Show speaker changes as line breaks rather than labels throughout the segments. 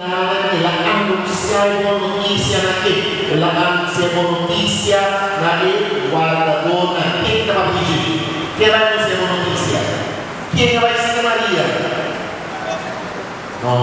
Nan el a anunsiá e bon notisia na ken? El a anunsiá e bon notisia na e wardadónan. Ken ta papia di dje? Ken a anunsiá e bon notisia? Ken a bai sita Maria? No,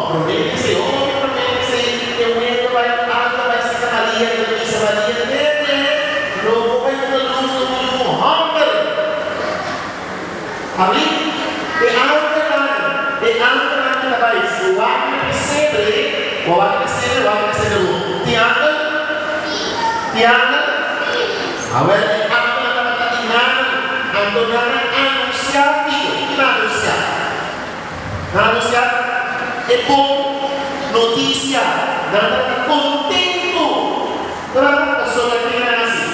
promé ku esei, hopi promé ku esei, e wendo bai algu a bai sita Maria i a bisa Maria, Nene, lo bo bai duna lus na un yu hòmber. Ami, e angelnan, e angelnan ku ta bai wak na pesebre, bo wak na pesebre, wak na pesebre bo. Tin angel? Tin angel? Awel, e angelnan tabata di nan, anto nan a anunsiá kiko? Kiko nan a anunsiá? Nan a anunsiá e bon notisia. Nan tabata kontentu. Ora pasobra ken a nase?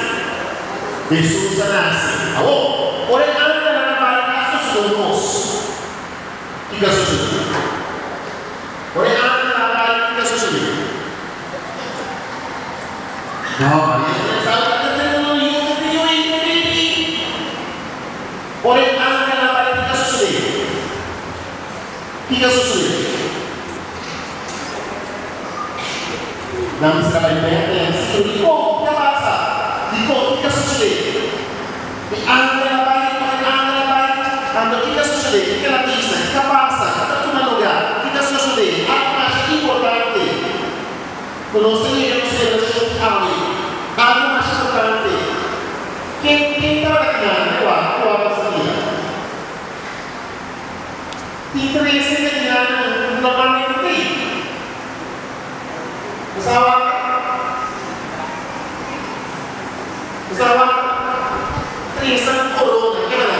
Hesus a nase. Awor, ora e angelnan a bai a sosodé un kos. Kiko a sosodé? Ora e angelnan a bai, kiko a sosodé? No, Maria su pensaba ta tene un yu, tene yu i tene yu i. Ora e angelnan a bai, kiko a sosodé? Kiko a sosodé? Nan mester a bai Bètlehèm sigur. Dikon? Ki a pasa? Dikon? Kiko a sosodé? E angel a bai, ora e angel a bai, anto kiko a sosodé? Kiko el a bisa? Kiko a pasa? Kiko a tuma lugá? Kiko a sosodé? Algu masha importante ku nos ta yega nos selebrashon di awe. Algu masha importante. Ken, ken tabata kinan? Kua, kua nos a mira? Tin trese na kinan normalmente tin. Bo sa wak? Bo sa wak? Tresnan korona, ke nan?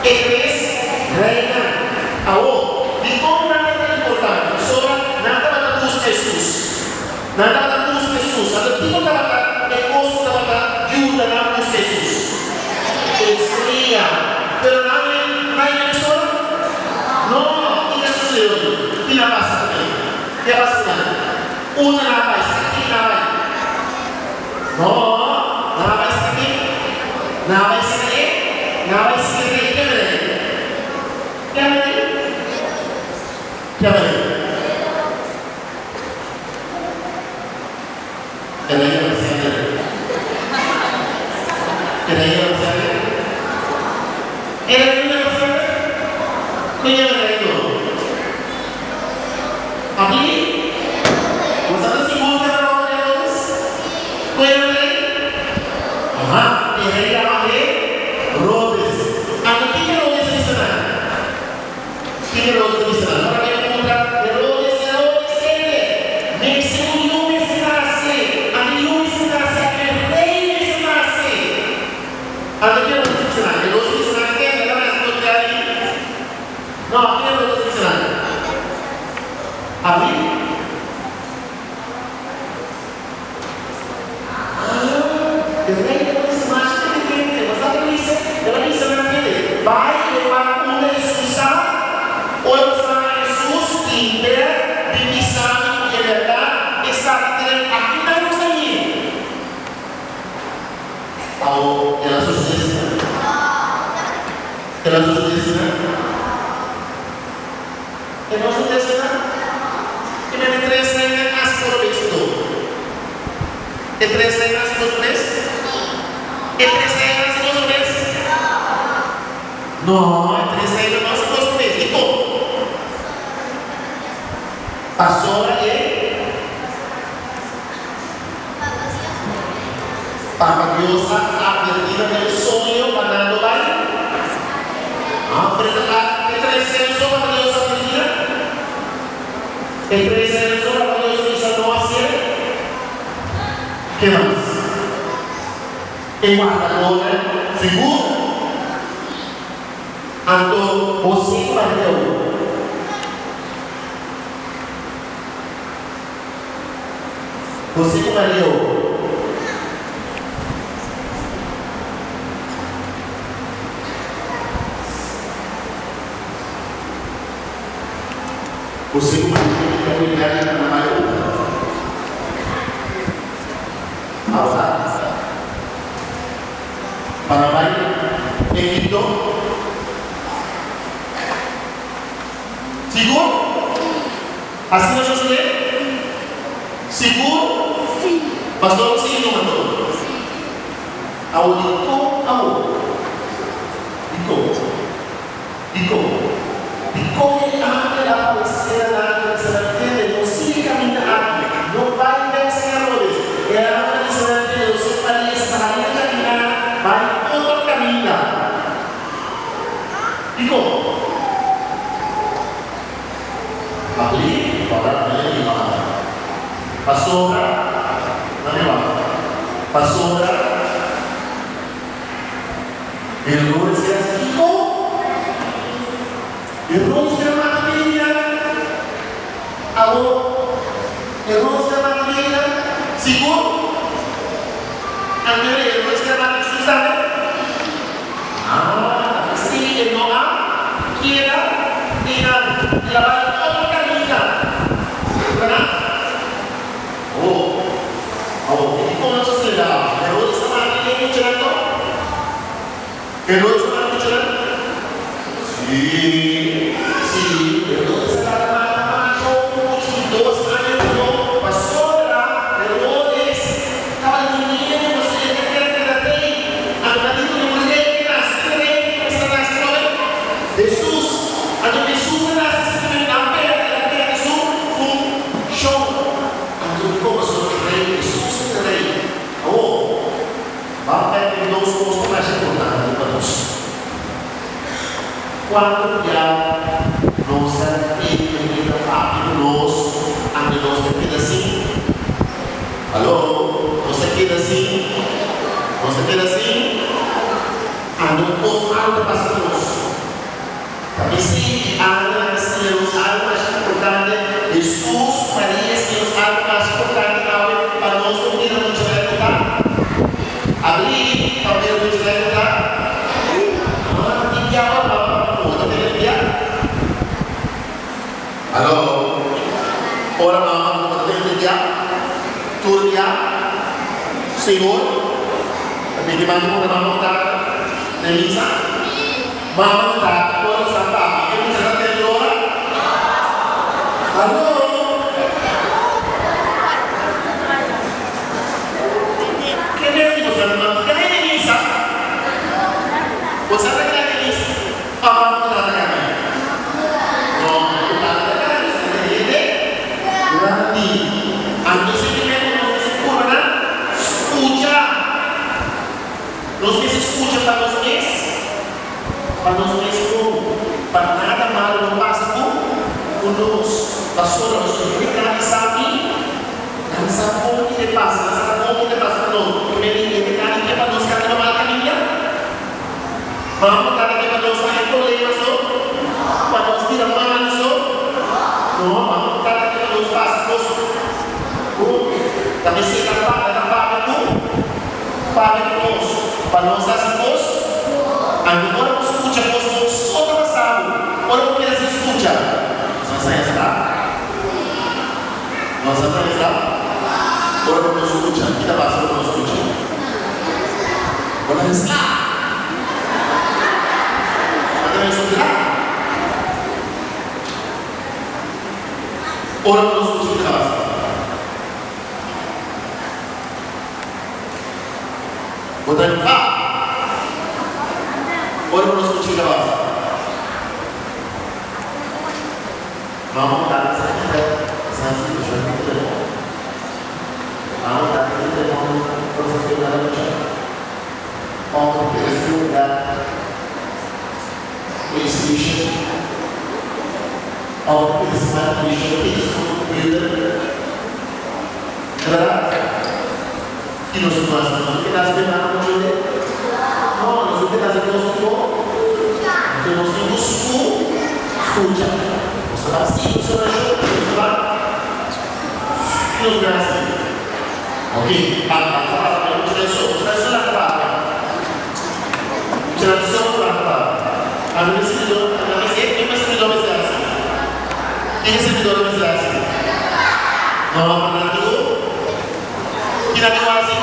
E tres reinan. Awor, dikon nan ta tan importante? Pasobra nan tabata buska Hesus. Nan tabata buska Hesus. Anto kiko tabata e kos ku tabata yuda nan buska Hesus? E strea. Pero nan nan yega mesora? No! Kiko a sucede hopi? Kina a pasa ku nan? Ke a pasa ku nan? Unda nan a bai? Sa kin nan a bai? No! Nan a bai sa kin? Nan a bai sa e? Nan a bai sa e rei? Ke rei? Ke rei? Ke rei? E rei Alexander. E rei Alexander. E rei Alexander. Kon yama e rei no? Abi? Bo sa ta sigur ku e ta rònt Herodes? Kon yama e rei? Aha, e rei yama Herodes. Anto kin Herodes a bisa nan? Tin Herodes a bisa nan, Ora mi a puntra Herodes, Herodes kende? Mester un yu mester nase, anto yu mester nase, anto e rei mester nase. Anto ki Herodes a bisa nan? Herodes a bisa nan, Kende ta nase tur dia ayi? No, ki Herodes a bisa nan? Abi? Ah, e rei tabata bisa masha inteligente. Bo sa ke bisa? El a bisa nan kende, Bai e wak unda Hesus ta. Ora bo sa na Hesus, tende di bisa mi ku e bèrdat, esaki ta den aki nan nos a yega. Awor, el a sosodé asina? El a sosodé asina? E no su tesina? E mende tres reinan hasi oro bes do. E tres reinan hasi dos bes? E tres reinan hasi dos bes? No, e tres reinan no hasi dos bes. Dikon? Pasobra e Papa Dios a advertí nan den un soño pa nan no bai. Alfred a E tres senso Papa Dios a advertí nan? E tres senso Papa Dios a bisa no hasié? Ke mas? E wardadónan sigur? Anto José ku Maria awor? José ku Maria awor? José ku Maria ta cuida di nan mamá i opa. Ahora, pa nan bai Egipto. Sigur? Asina sosodé? Sigur? Pastor sigui numa anto. Awor dikon awor? Dikon? Dikon? Dikon e angel a aparesé na nan i a bisa nan, Tende, no sigui kaminda aki, no bai bèk sin Herodes. E angel a bisa nan, Tende, José ku Maria sali na kaminá bai otro kaminda. Dikon? Abrí ora mi a riba pasobra na mi wak pasobra Herodes a hasi kiko? Herodes a mata Miriam. Awor Herodes a mata Miriam? Sigur? Anto Herodes a mata Jesus tambe? Ah, p'esei e no a keda einan, el a bai otro kaminda. Verdad? Oh, awor, e di kon nos a sera? Herodes a mata e muchanan to? Herodes a mata muchanan? Sí, sí, Herodes a laga mata macho un mucha di dos aña no, pasobra Herodes Tabata tin miedu pasobra e ta kere keda rei. Anto nan di ku un rei ke nase, ki rei ke mester nase prome? Hesus. Anto Hesus a nase simplemente nan perde, el a perde su funshon. Anto dikon? Pasobra rei Hesus ta e rei. Awor, ban perde dos kos ku masha importante pa nos. Kuantu bia nos a tende ku ta papia ku nos, anto nos ta keda sin? Aló, nos ta keda sin? Nos ta keda sin? Anto un kos malu ta pasa ku nos. Ta p'esei e angelnan ta siña nos algu masha importante. Hesus ku Maria siña nos algu masha importante awe pa nos por bira mucha rei ku ta. Abrí pa bira mucha rei ku ta. Ah, tin bia ora mama papia ku bo ta tene bia? Aló, ora mama ku bo ta tene bia? Tur bia? Señor, ta pidi mandi ora mama ku tata den misa? Mama ku tata ora sa papia ke mucha ta tende ora? Aló. Ke mester di boso nan ta gana misa? Boso ta gana misa? Of nan no ta gana? No, ku tata ta gana misa ta hende grandi. Anto simplemente nos mester purba nan skucha. Nos mester skucha pa nos mes, pa nos mes bon, pa nada malo no pasa ku ku nos. Pasobra nos no hende grandi sabi. Nan sa kon ki te pasa, nan sa kon ki te pasa ku nos. Primer di hende grandi ke pa nos kanda na mal kaminda. Mama ku tata ke pa nos haña problema so, pa nos bira malu so. No, mama ku tata ke pa nos pasa kos bon. Ta mester nan papia ta papia ku papia ku nos, pa nos hasi kos. Anto ora bo skucha kos bon so ta pasa bo. Ora bo keda sin skucha, nos a haña sla. Nos a pensa, Ora bo no skucha, ki ta pasa ora bo no skucha? Bo ta mezclá. Bo ta mezclá. Ora bo no skucha, ki ta pasa? Bo ta enfa. Ora bo no skucha, ki ta pasa? Mama ta sa kita sa situashon di telefòn. Mama ta di telefòn ora sa keda na lucha. Òf ta keda sin luga PlayStation. Òf ta keda sin television, ta keda sin computer. Verdad? Ki nos por hasi? Nos no keda hasi mama muchu hende? No, nos no keda hasi kos ku bo. Anto nos tin ku sku, skucha. Nos ta ban sigui nos orashon, nos ta ban ki nos debe hasi. Ok, ban ban ta papia, mucha den so, mucha den so nan ta papia. Mucha den so nan ta papia. Ami mi sirbidor, ami mi e mi sirbidor mester hasi. Ken e sirbidor mester hasi? No, pa nan digo. Kina mi wasi?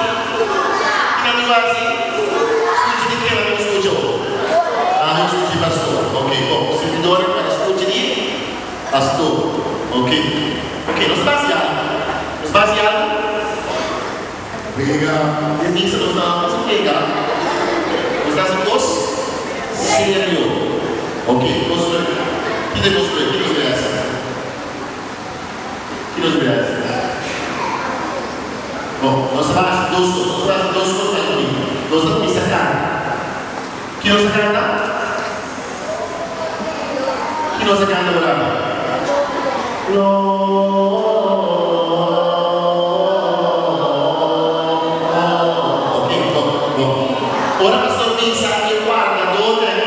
Kina mi wasi? Skucha di ken ami skucha bo? Ami skucha di pastor. Ok, bon. Sirbidor a skucha di pastor. Ok. Ok, nos ta hasi algu. Nos ta hasi algu?
Wega.
Den misa nos ta hasi wega. Nos ta hasi kos serio. Ok, kos leuk. Ki ta e kos leuk? Ki nos bai hasi? Ki nos bai hasi? Bon, nos ta hasi dos kos. Nos ta hasi dos kos pa e Nos ta kuminsá kanta. Ki nos a kanta? Ki nos a kanta ora aki? Ok, bon, bon. Ora pastor bisa e wardadónan,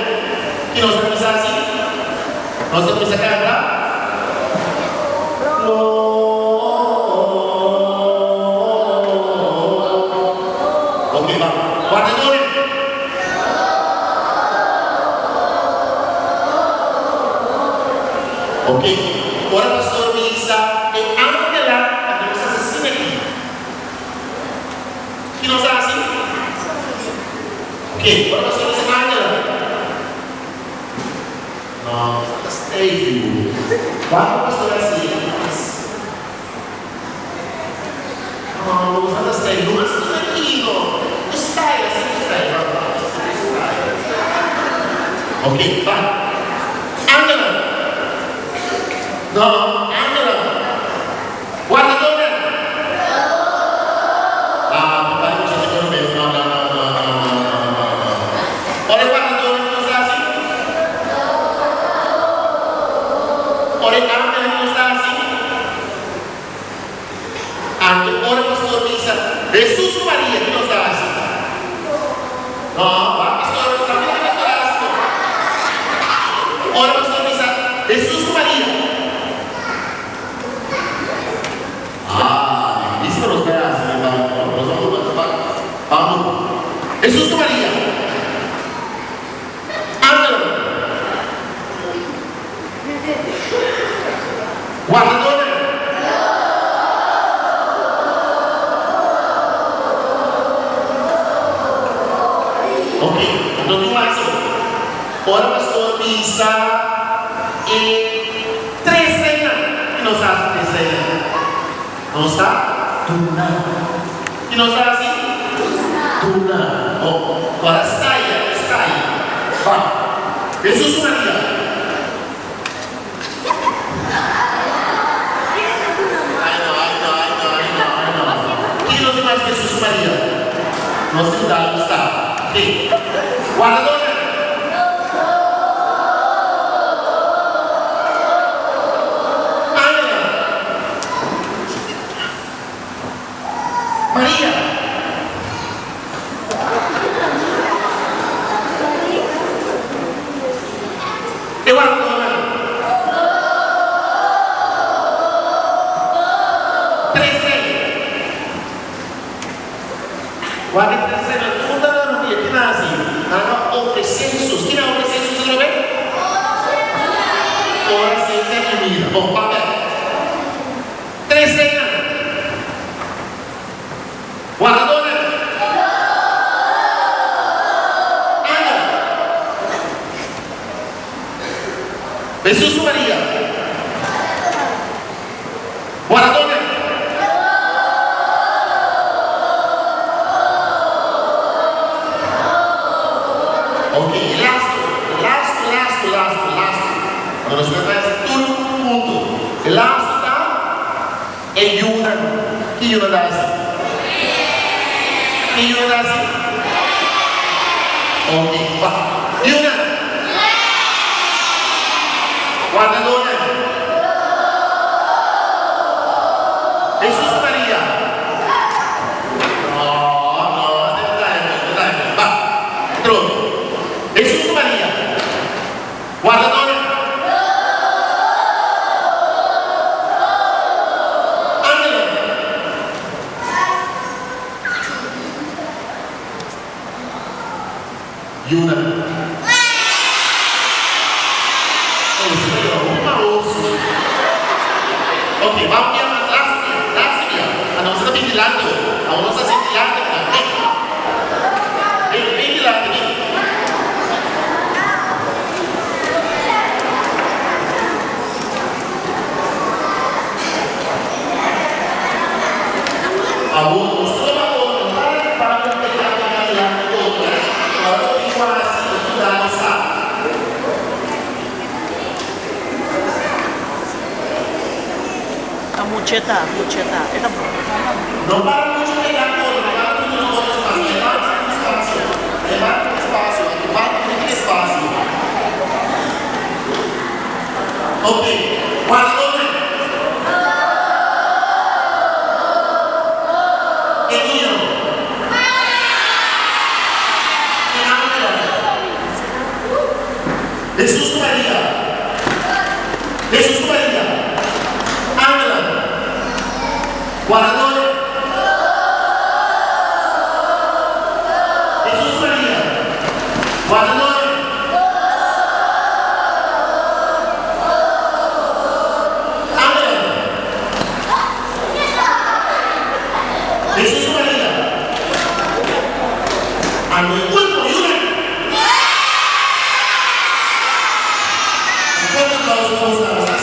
ki nos a kuminsá hasi? Nos a kuminsá kanta? Ok, ban. Wardadónan. Ok, ora pastor bisa e angelnan anto nos hasi asina aki. Ki nos hasi? Ok, ora pastor bisa angelnan. No, ta stijf yu. Wak pastor hasi? No, bo ta stay. No asina aki no. Ku style, asina ku style. Ba, ba, asina ku style. Ok, ba. Angelnan. No, angelnan. Wardadornan. Ah, bo ta mucha di oro mes. No, no, no, no, no, no, no, no, no. Ora e wardadornan nos ta hasi? Ora e angelnan nos ta hasi? Anto ora pastor bisa, Hesus ku Maria, ki nos ta hasi? No, wak pastor, ta mira ki pastor a hasi no. Ora pastor bisa, Hesus ku Maria. Ah, difícil pa nos bai hasi, mi hermano. Nos a purba, ban purba. Hesus ku Maria. Angelnan. Wardadónan. Ok, anto tin mas so. Ora pastor bisa e tres reinan, ki nos ta hasi tres reinan? Nos ta duna. Ki nos ta hasi? Duna. Bon, ora staya, staya. Ba. Hesus ku Maria. Ai no, ai no, ai no, ai no, ai no. Ki nos tin hasi Hesus ku Maria? Nos tin dal un stap. Ke? Wardadónan. Angelnan. Maria. E wardadónan. Tres rei. Wak e tres reinan tur ta na rudia. Ki nan hasi? Nan a ofresé Hesus. Ki nan a ofresé Hesus otra bes? Ora sensia i mira. Bon, papia. Tres reinan. Wardadónan. Ana. Hesus ku Maria. Wardadónan. Ok, e lastu, e lastu, lastu, lastu, lastu. Ora nos ta trese tur huntu. E lastu ta e yunan. Ki yunan ta hasi? Ki yunan ta hasi? Ok, ba. Yunan. Wardadónan. Hesus ku Maria. No, no, no ta e, ba. Otro. Hesus ku Maria. Wardadónan. Angelnan. Yunan. Oh, esei ta bira hopi mahoso. Ok, ban bia mas laatste bia, laatste bia. Anto nos ta bin dilanti hoor. Awor nos ta haci dilanti nan. Bin. Bin, bin dilanti, bin. Awor nos ta tuma otro, no ta di papia ku e papia na dilanti otro, eh. Ora bo tin ku hasi, bo tin ku da nos sa.
Ta mucha ta, mucha ta. E ta bon.
No para mucho pega otro, no para mucho na otro espacio. E man tin espacio. E man tin espacio. E man tin espacio. Ok. Wak otro. E niño. E angel. Hesus ku Maria. Hesus ku Maria. Angelnan. Wardadónan. Hesus ku Maria. Wardadónan. Angelnan. Hesus ku Maria. Anto e último yunan. Un fuerte aplauso pa boso.